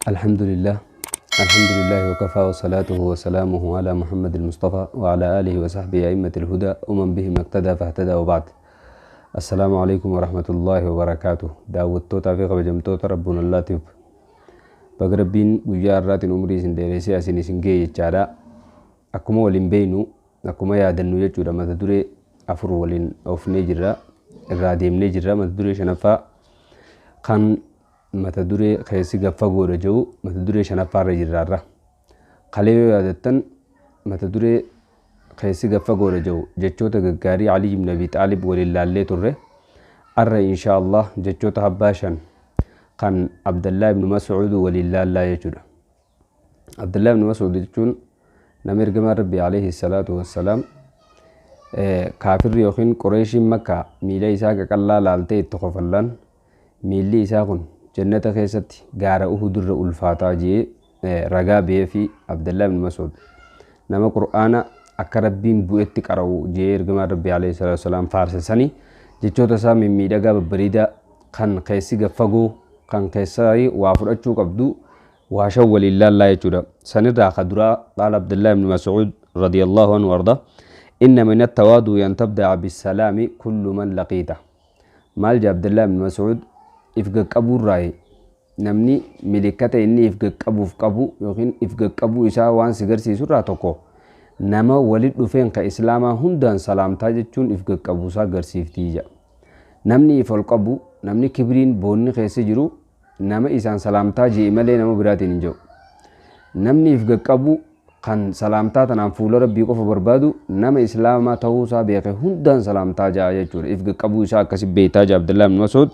الحمد لله، الحمد لله وكفى، وصلاته وسلامه على محمد المصطفى وعلى آله وصحبه أئمة الهدى ومن بهم اقتدى فاهتدى، وبعد، السلام عليكم ورحمة الله وبركاته. Daawwattootaa fi kabajamtoota Rabbuun Allaatiif, baga Rabbiin guyyaa har'aatiin umrii isin dheeressee asin isin ga'e jechaadha. Akkuma waliin beeynu, akkuma yaadannu jechuudha, mata duree afur waliin oofnee jirra, irraa deemnee jirra. Mata duree shanaffaa kan mata duree keessi gaffagoodha jedhu, mata duree shanaffaarra jirraarra. Kalee yoo yaadattan, mata duree keessi gaffagoodha jedhu jechoota gaggaarii Ali ibn Abi Xaalib waliin laallee turre. Arra insha Allah jechoota abbaa shan kan Abdallaa ibn Mas'uud waliin laallaa jechuudha. Abdallaa ibn Mas'uud jechuun nama ergamaan Rabbi alayhi salaatu wassalaam kaafirri yookiin Qureeshiin Makkaa miila isaa qaqallaa laaltee itti kofallaan, miilli isaa kun jannata keessatti gaara Uhudurra ulfaataa jee ragaa ba'ee fi Abdallaa ibn Mas'uud nama Qur'aana akka Rabbiin bu'etti qara'u jee ergamaan Rabbi alayhi salaatu wassalaam faarsisanii, jechoota isaa mimmiidhagaa babbareedaa kan keessi gaffagoo kan keessaa waa fudhachuu qabdu waa shan waliin laallaa jechuudha. Sanirraa ka duraa, قال عبد الله بن مسعود رضي الله عنه وأرضاه: إن من التواضع أن تبدأ بالسلام كل من لقيته. Maal jee Abdullah ibn Mas'uud? If qaqqabuurraayi namni milikkata inni if qaqqabuuf qabu yookiin if qaqqabuu isaa waan si garsiisurraa tokko, nama walit dhufeen ka islaamaa hundaan salaamtaa jechuun if qaqqabuusaa garsiiftii jedha. Namni if ol qabu, namni kibriin boonni keessa jiru, nama isaan salaamtaa jee malee nama biraatiin hin jiru. Namni if qaqqabu kan salaamtaa tanaan fuula Rabbii qofa barbaadu, nama islaamaa ta'uusaa beeke hundaan salaamtaa jaa jechuudha. If qaqqabuu isaa akkasi beektaa jaa Abdullah ibn Mas'uud,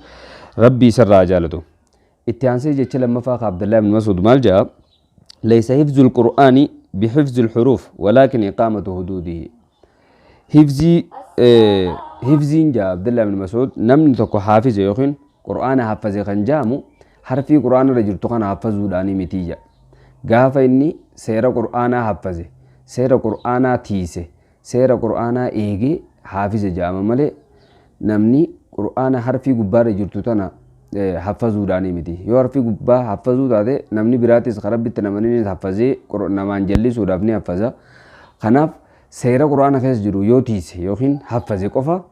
Rabbii isarraa jaalatu. Itti aansee jecha lammaffaa ka Abdullah ibn Mas'uud maal jaa? ليس حفظ القرآن بحفظ الحروف ولكن إقامة حدوده. Hifzii hifziin jaa Abdullah ibn Mas'uud, namni tokko haafize yookiin Qur'aana haffaze kan jaamu harfii Qur'aana irra jirtu kana haffazuudhaanii mitiyya. Gaafa inni seera Qur'aanaa haffaze, seera Qur'aanaa tiise, seera Qur'aanaa eegee haafize jaama malee namni Qur'aana harfii gubbaarra jirtu tana haffazuudhaanii miti. Yoo harfii gubbaa haffazuu taate, namni biraatis kan Rabbitti namanii haffazee namaan jallisuudhaaf ni haffaza. Kanaaf seera Qur'aana keessa jiru yoo tiise yookiin haffaze qofa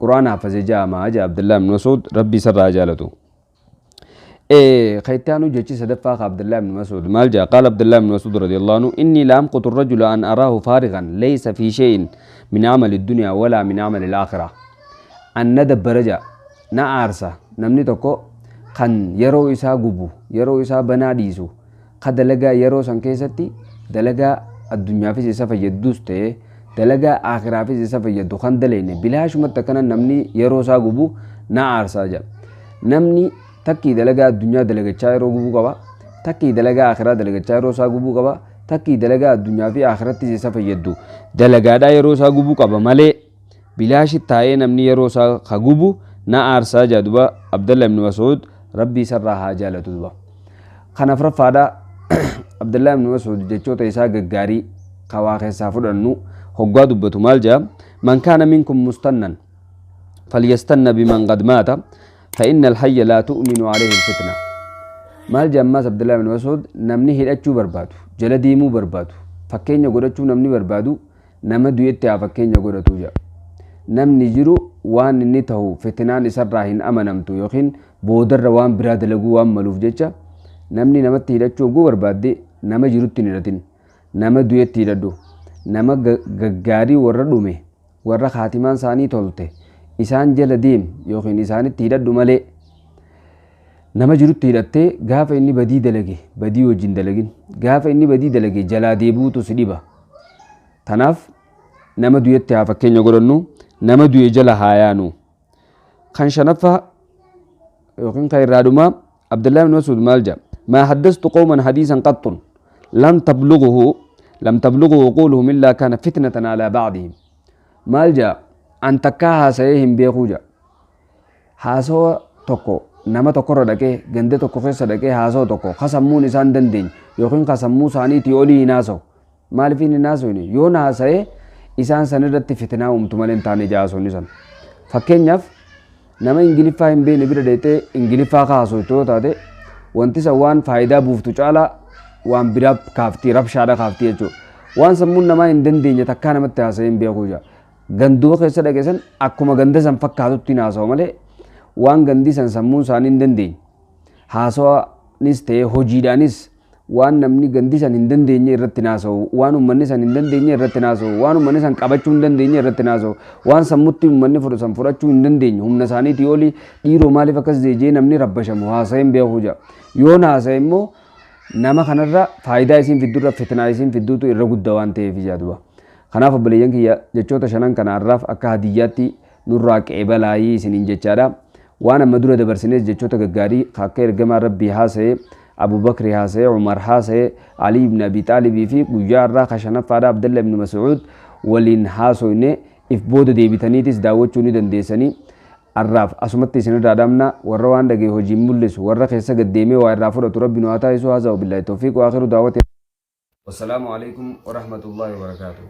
Qur'aana haffaze jaamaa jaa Abdullah ibn Mas'uud, Rabbi isarraa jaalatu. Ka itti aanu jechi sadaffaa ka Abdullah ibn Mas'uud maal jaa? قال عبد الله بن مسعود رضي الله عنه: إني لأمقت الرجل أن أراه فارغا ليس في شيء من عمل الدنيا ولا من عمل الآخرة. An na dabbara jaa, na aarsa namni tokko kan yeroo isaa gubu, yeroo isaa banaa dhiisu, ka dalagaa yeroo san keessatti dalagaa addunyaafis isa fayyadus ta'e dalagaa aakhiraafis isa fayyadu kan daleyne, bilaashumatti akkana namni yeroo isaa gubu na aarsaa jira. Namni takkii dalagaa addunyaa dalagachaa yeroo gubuu qaba, takkii dalagaa akhiraa dalagachaa yeroo isaa gubuu qaba, takkii dalagaa addunyaa fi akhirattis isa fayyaddu dalagaadhaa yeroo isaa gubuu qaba malee bilaashi taa'ee namni yeroo isaa ka gubu na aarsaa jaa duba Abdallah ibn Mas'uud, Rabbii isarraa haa jaalatu duba. Kan afuraffaadha, Abdallah ibn Mas'uud jechoota isaa gaggaarii ka waa keessaa fudhannu hoggaa dubbatu maal jaa? من كان منكم مستنا فليستن بمن قد مات فإن الحي لا تؤمن عليه الفتنة. Maal jaa ammaas Abdullah ibn Mas'uud? Namni hidhachuu barbaadu, jala deemuu barbaadu, fakkeenya godhachuu namni barbaadu, nama du'etti haa fakkeenya godhatu jedha. Namni jiru waan inni ta'u fitinaan isarraa hin amanamtu yookiin boodarra waan biraa dalaguu waan maluuf jecha, namni namatti hidhachuu oguu barbaadde nama jirutti hin hidhatin, nama du'etti hidhadhu. Nama gaggaarii warra dhume, warra kaatimaan isaanii tolte, isaan jala deem yookiin isaanitti hidhadhu malee nama jirutti hidhattee gaafa inni badii dalage badii wajjin dalagin, gaafa inni badii dalage jalaa deebi'uutu si dhiba. Tanaaf nama du'etti haa fakkeenya godhannu, nama du'e jala haa yaanu. Kan shanaffaa yookiin kan irraa dhumaa, Abdullah ibn Mas'ud maal jedha? ما حدثت قوما حديثا قط لن تبلغه لم تبلغه عقولهم إلا كان فتنة على بعضهم. Maal jedha? An takkaa haasa'ee hin beekuu jedha. Haasawa tokko nama tokkorra dhaqee, ganda tokko keessa dhaqee, haasawa tokko ka sammuun isaan dandeenye yookiin ka sammuu isaaniitii olii hin haasa'u. Maaliif hin haasa'u? Yoon haasa'ee isaan san irratti fitinaa uumtu malee hin taane jaasonni san. Fakkeenyaaf, nama Ingiliffaa hin beekne bira deetee Ingiliffaa ka haasoftu yoo taate, Wanti san waan faayidaa buuftu caalaa waan biraa kaafti, rabshaadha kaafti jechuudha. Waan sammuun namaa hin dandeenye takkaa namatti haasa'ee hin beeku jaa. Ganduma keessa dhaqe san akkuma ganda san fakkaatutti hin haasawa malee waan gandi san sammuun isaanii hin dandeenye. Haasawaanis ta'ee hojiidhaanis waan namni gandi san hin dandeenye irratti hin haasa'u, waan uummanni san hin dandeenye irratti hin haasa'u, waan uummanni san qabachuu hin dandeenye irratti hin haasa'u, waan sammutti uummanni fudhu san fudhachuu hin dandeenye humna isaaniitii olii dhiiroo maaliif akkas jee namni rabbashamu haasa'ee hin beeku jaa. Yoon haasa'e immoo nama kanarra faayidaa isiin fiddurra fitnaa isiin fidduutu irra guddaa waan ta'eef ijaa duba. Kanaaf obboleeyyan kiyya jechoota shanan kana har'aaf akka hadiyyaatti nurraa qeebalaayii isiniin jechaadha. Waan amma dura dabarsinees jechoota gaggaarii ka akka ergamaan Rabbii haasaye, Abu Bakri haasaye, Umar haasaye, Ali ibn Abi Xaalibii fi guyyaa har'aa ka shanaffaadha Abdalla ibn Mas'uud waliin haasoyne if booda deebitaniitis daawwachuu ni dandeessanii. Har'aaf asumatti isinirraa dhaabna. Warra waan dhagaye hojiin mul'isu, warra keessa gad deemee waa irraa fudhatu Rabbi nu haa taasisu. Haazaa wabillaahi tawfiiq wa aakhiru daawwati. Wassalaamu alaikum warahmatullaahi wabarakaatuh.